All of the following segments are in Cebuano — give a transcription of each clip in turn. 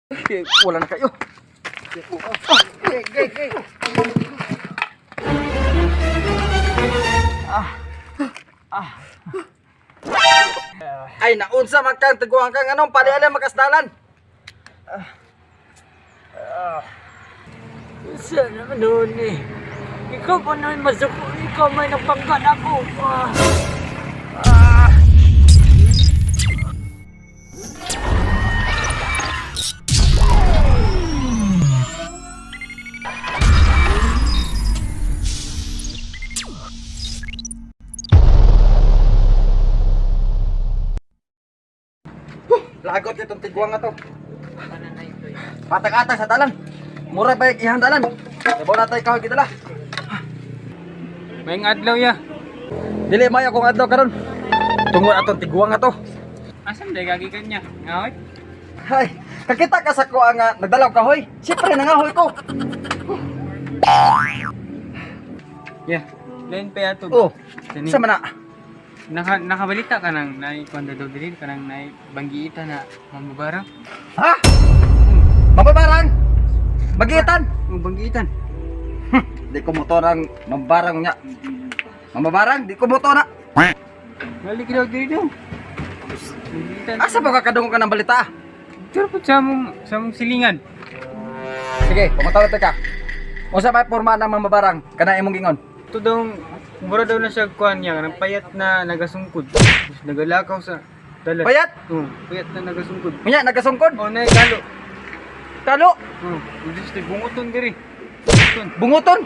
Okay, wala na kayo. Okay, okay, okay. Ay, naunsa man kang tiguang kang anong pali-ali makasdalan. Saan naman noon eh? Ikaw pa noon masuko. Ikaw may nagpanggan ako. Ah. Ah. Lagot itong tiguang nga to. Patag-atag sa dalan. Mura ba yung ihang dalan? Ibaw na tayo kahoy gidala. May adlaw ya. Dili may akong adlaw karon. Tungod atong tiguang nga to. Asan day gagikan niya? Ngahoy? Hay, kakita ka sa kuha nga nagdalaw kahoy. Siyempre nangahoy ko. Yeah. Lain pa yato. Oh, Kani- sa man na? Nakabalita ka nang nai kwanda daw dili ka nang nai banggiita na mambabarang. Ha? Mababarang? Magitan? Ang banggiitan. Di ko motor ang mambarang niya. Mamabarang, di ko motor na. Balik daw dili daw. Banggiitan. Asa ba kakadungog ka ng balita? Pero po sa mong silingan. Sige, pumunta ka. Unsa may porma ng mamabarang kana imong gingon? Ito daw, mura daw na siya kuan niya, kanang payat na nagasungkod. Tapos nagalakaw sa dalan. Payat? Oo, payat na nagasungkod. Unya nagasungkod. Oh, na galo. Talo, Oo, oh, just bunguton diri. Bunguton. bunguton.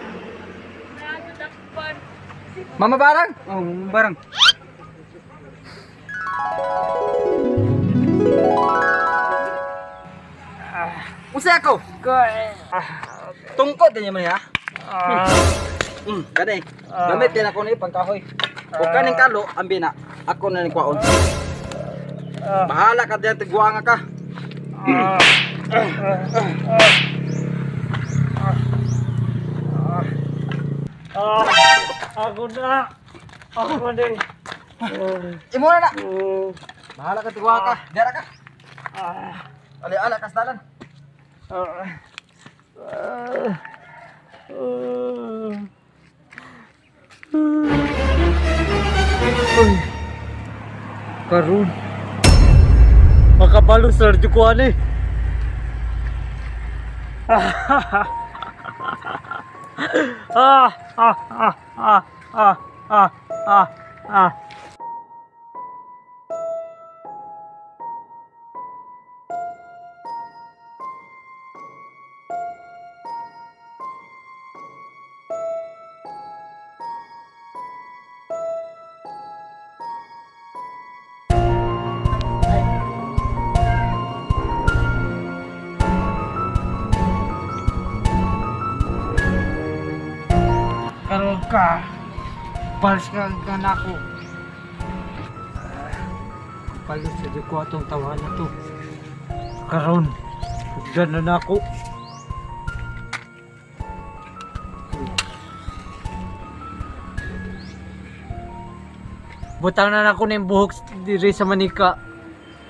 Mamabarang? Oh, barang. Unsa ako? Tungkod din mo niya. Kani. Gamit din ako ni pangkahoy. Ug kaning kalo ambi na. Ako na ning kwaon. Bahala ka diyan tiguanga ka. Ako na. Ako din. Imo na na. Bahala ka tiguanga ka. Dira ka. Ali ala kasdalan. Uy. Karon. Makabalo sa radyo ko ani. Ah ah ah ah ah ah ah ah. Karon ka. Palis ka ka na ako. Palis sa ko atong tawahan na to. Karon. Hugdan na na ako. Butang na nako na yung buhok diri sa manika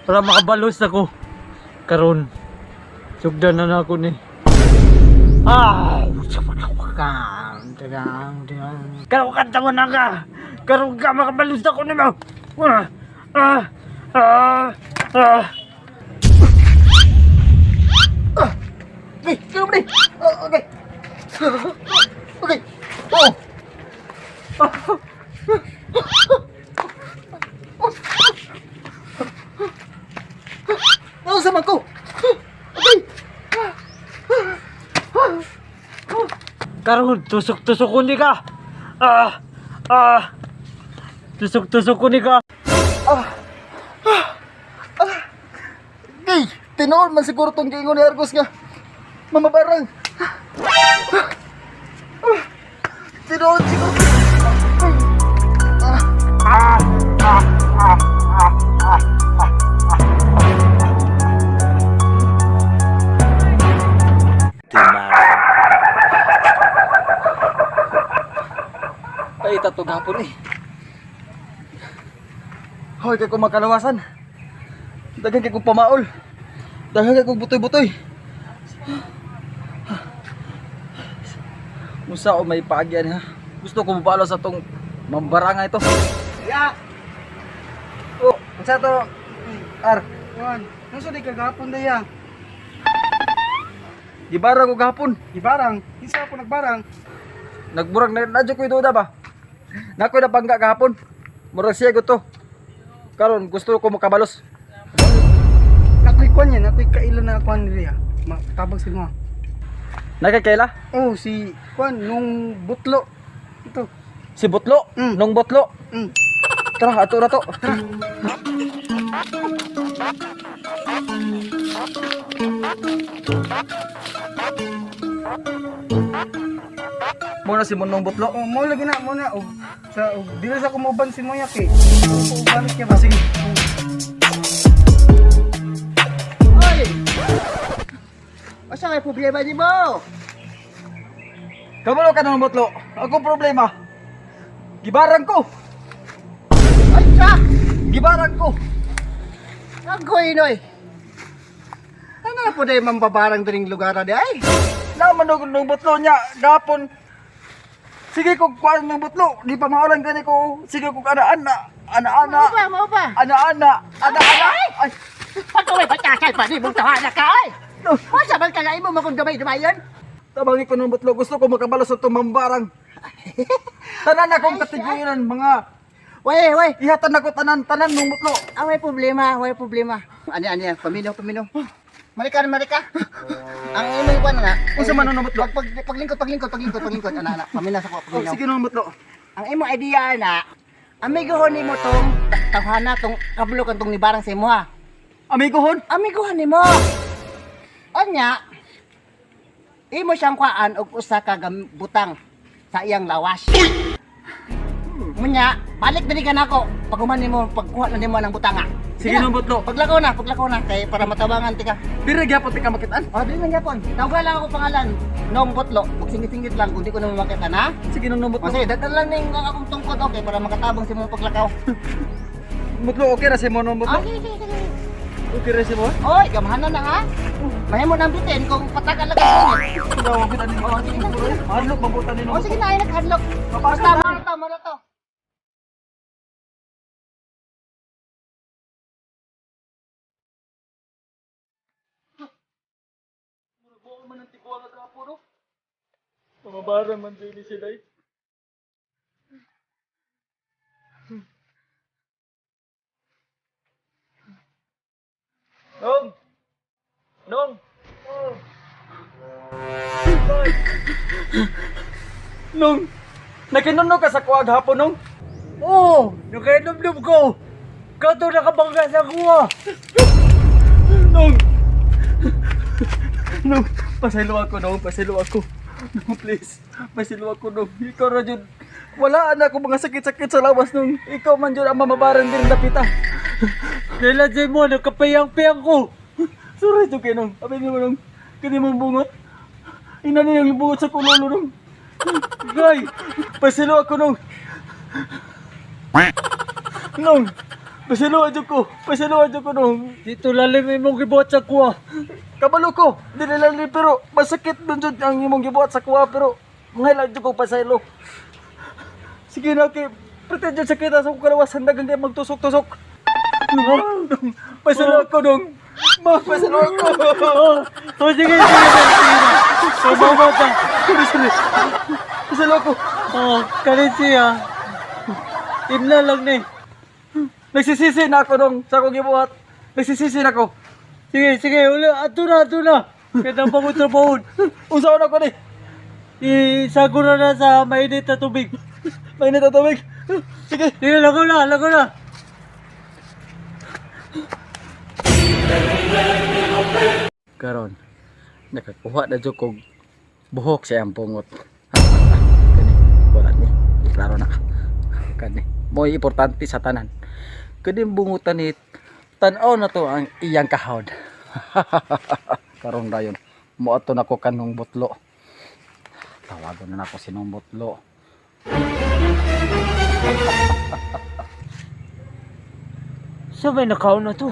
para makabalos ako. Karon. Sugdan na nako ni. Ah! Karon ka mo na ka. Karon ka makabalos ako nimo. Ah! Ah! Ah! Ah! Okay, kilo ni. Oh, okay. Okay. Oh. Ano sa man ko? Okay. Karon tusok-tusok ko ni ka. Ah! Ah! Tusok-tusok ko ni ka. Okay, tinuod man siguro tong giingon ni Argos nga. Mamabarang. Tinuod siguro. Ay, tatog hapon eh. Hoy, kay ko makalawasan. Dagan kay kong pamaol. Daghan kay kog butoy-butoy. Musa o may paagyan ha. Gusto ko mabalo sa tong mambaranga ito. Ya, Oh, unsa to? Ar, Juan, nasa di kagapon daya. gibarang ko gahapon. Ibarang, isa ako nagbarang. Nagburag na nadyo ko'y duda ba? Nakoy na bangga gahapon. Murag siya gusto. Karon gusto ko makabalos. Nakoy kwan yan, nakoy kaila na kwan diri ha. Matabag si mo. Nakakaila? Oh, si kwan nung butlo. Ito. Si Butlo, nung Butlo. Tara, ato na to. Tara. Muna si Munong Butlo. Oh, mo lagi na mo na og sa og dili sa kumuban si Moyak eh. Uban kaya ba sige. Oy! Asa kay problema ni mo? Kabalo ka nung Butlo. Ako problema. Gibarang ko. Ay, sa! Gibarang ko. Agoy, noy! Ano na po na yung mambabarang dining lugar na di ay? Naman nung, nung Butlo niya gapon. Sige ko kuan nung Butlo, di pa maulan gani ko. Sige ko ana ana ana ana. Mao ba, mao ba? Ana ana ana ana. Ay, Pagkaway patasal pa ni mong tawana ka ay! no. Masa man kaya imo makong dumay-dumayon? Tabangi ko ng butlo. Gusto ko makabalo sa tumambarang. Tanan akong katiguran mga Way, way! ihatan ako tanan tanan ng butlo. Ah, way problema, way problema. Ani, ani, paminaw, paminaw. Marika, marika. Ang imong kwan na. Unsa man ang butlo? Pag, pag, paglingkod, paglingkod, paglingkod, paglingkod. Ana, ana, paminaw sa ko, Oh, paminaw. sige nung butlo. Ang imong idea na, amigohon nimo tong tawhana tong kablo tong nibarang sa imo ha. Amigo hon. Amiguhan nimo. Onya, imo siyang kuhaan og usa ka butang sa iyang lawas. Munya, balik diri ka nako. Paghuman nimo, pagkuha na nimo ng butanga. Sige na. nung butlo. Paglakaw na, paglakaw na kay para matabangan tika. Dire gyapon ti ka makitaan. O, dili lang gyapon. Tawga lang ako pangalan. Nong Butlo. Magsingit-singit lang kung di ko na makita na. Sige nung O butlo. sige, dagdag lang ning ang akong tungkod okay para makatabang si mong paglakaw. Butlo okay ra si mo nung butlo. Ah, sige, sige, sige. Okay ra si mo. Oy, gamhanan na ha. Mahimo nang bitin kung patagal lang ang init. Daw kita ni. Oh, sige na. Hadlok mabutan ni O nung. sige na, ay naghadlok. Basta mo na to, mo na to. Pamabarang man dili sila eh. Nong! Nong! Nung nakinuno ka sa kuwag hapon nung. Oo! Nakainumdum ko! Kato nakabangga sa kuha! Nung. Nung pasaylo ako nung, pasaylo ako. Nung please, pasaylo ako nung. Ikaw ra jud. Wala na ako mga sakit-sakit sa lawas nung. Ikaw man jud ang mamabaran din dapita. Dahil sa mo, nakapayang-payang ko! Sorry jud kay nung. Abi nimo nung. Kini mong bungot. Ina niyo yung bungot sa kulolo nung. Gay, pasaylo ako nung. Nung, pasaylo jud ko. Pasaylo jud ko nung. Dito lalim imong gibuhat sa kuha. Kabalo ko, dili lang ni pero masakit dun jud ang imong gibuhat sa kuha pero ngayon lang jud ko pasaylo. Sige na kay pretend jud sa kita sa akong kalawasan dagang kay magtusok-tusok. Nung, pasaylo ako nung. Ma, pasaylo ako. Oh, oh sige, sige, sige, sige. Pababa ta. Sorry, sorry. Pasaylo ako. Oh, kanin siya. Imla lang ni. Nagsisisi na ako nung sa akong gibuhat. Nagsisisi na ako. Sige, sige, uli, ato na, ato na. Kaya pa ko trabaho. Unsa na ko ni? Isago na na sa mainit na tubig. Mainit na tubig. Sige. Sige, lagaw na, lagaw na. Karon nakakuha na jud kog buhok sa iyang pungot. Kani, wala ni. Klaro na. Kani, mo'y importante sa tanan. Kani bungutan ni tan-aw na to ang iyang kahod. Karon dayon, moadto nako kanong butlo. Tawagon na nako sinong butlo. Sa may nakaon na to.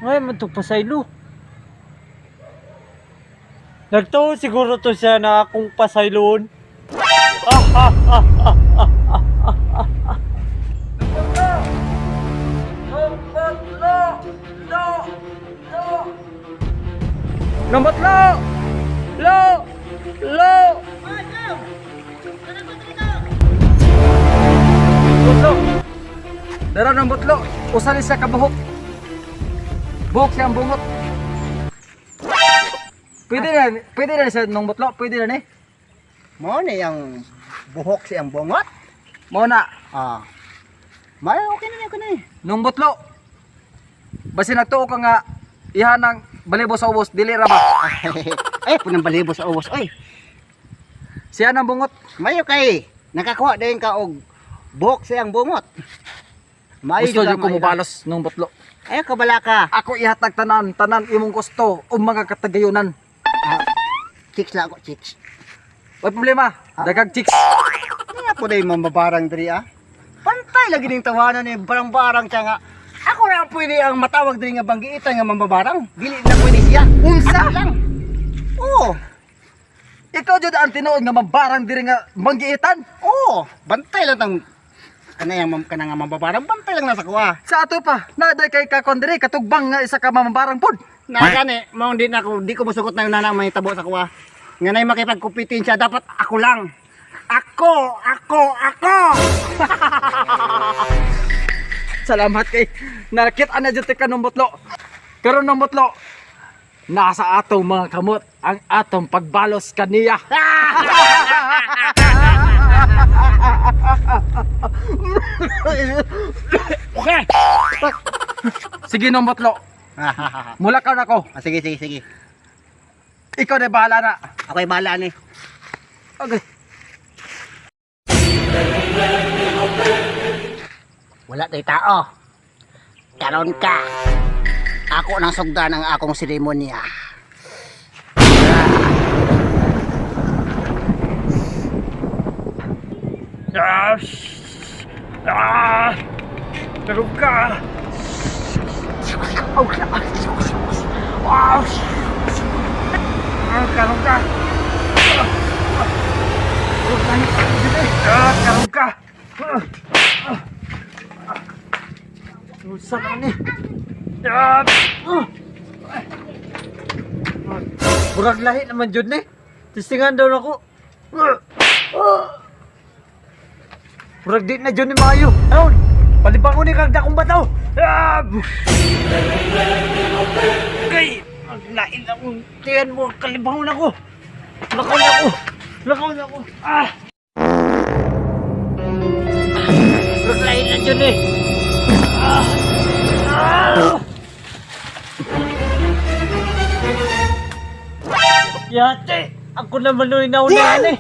Ngayon man to pasaylo. Nagtuo siguro to siya na akong pasayloon. Namutlo! Lo! Lo! Butlo! Dara ng butlo. Usa ni siya kabuhok. Buhok siya ang bungot. Pwede na siya nung butlo, pwede na ni. Mo ni ang buhok siyang bungot. Mao na, Ah. May okay na ko na eh. nung butlo. Basi nagtuo ka nga iha ng balibo sa ubos, dili ra ba? Ay, punang balibo sa ubos oy. Siya nang bungot. Mayo kay nakakuha din ka og buhok siyang bungot. Mayo Gusto jud jud ka, ko mayo. mobalos nung butlo. Ayaw ka bala ka. Ako ihatag tanan, tanan imong gusto ug mga katagayunan. Ah, chicks lang ako, chicks. Way problema, dagag chicks. Nga po dahil mamabarang diri ah. Pantay lagi ning tawanan ni barang-barang siya nga. Ako na pwede ang matawag diri nga banggiitan nga mamabarang. Dili na pwede siya. Unsa? Ako lang. Oo. Ikaw jud ang tinuod nga mabarang diri nga manggiitan. Oo. Bantay lang tang kanayang mam kana nga mamabarang bantay lang nasa kuha. Sa ato pa, naday kay kakon diri katugbang nga isa ka mamabarang pod. Na gani, mao di na ako di ko musugot na yung nanang may tabo sa kuha. Nga nay makipagkupitin siya dapat ako lang. Ako, ako, ako. Salamat kay nakit ana jud ka nung butlo. Karon nung butlo, nasa atong mga kamot ang atong pagbalos kaniya. Okay. Sige nung butlo, mula ka na ko. Ah, sige, sige, sige. Ikaw na bahala na. Ako'y bahala ni. Okay. Wala tay tao. Karon ka. Ako nang sugdan ang akong seremonya. Ah! Ah! Tarog ka! Ah, karong ka! Ah, karong ka! Ah! Usa ka ni. Ah! Ah! Murag lahi naman jud ni. Tistingan daw nako. Ah! Ah! Murag di na jud ni maayo. Aron, palibangon ni kag dakong bataw. Ah! Kay, lain akong tiyan mo, kalibangon ako. Lakaw na ako. Lakaw na ako. Ah! Murag lain na jud ni. Ah! Ah! Yate, ako naman no'y naunahan eh.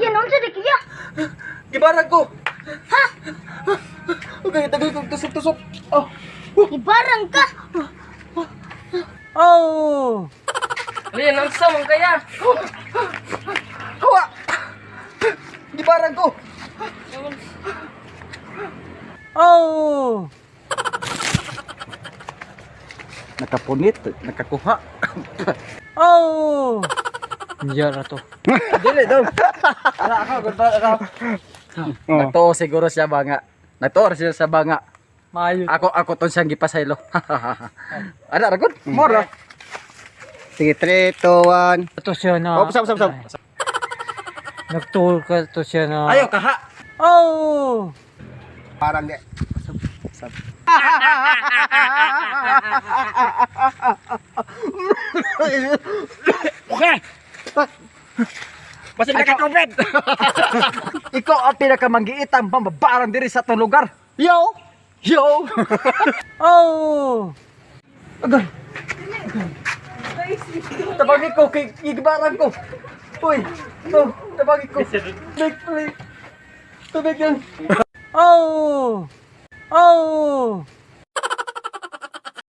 Yan, unsa di kaya? Gibarang ko. Ha? Okay, tagay kong tusok-tusok. Oh. Ibarang ka. Oh! Riyan, unsa man kaya? Hawa! Gibarang ko. Oh! Nakapunit, nakakuha. Oh! Iya na to. Dili daw. Ara ako, goodbye ako. Nagtuo siguro siya ba nga. Nagtuo siya sa banga. Maayo. Ako ako ton siyang gipasaylo. Ana ra gud. Mora. Sige, 3, 2, 1. Ito siya na. Oh, usap, usap, usap. Nagtuol ka to siya na. Ayo kaha. Oh! Parang di. Okay. Basta nakakubed. Ikaw ang pinakamanggiitang pambabarang diri sa atong lugar. Yo! Yo! Oh! Agay. Tabagi ko kay gibarang ko. Uy, to, tabagi ko. Tubig, tubig. Tubig yan. Oh! Oh!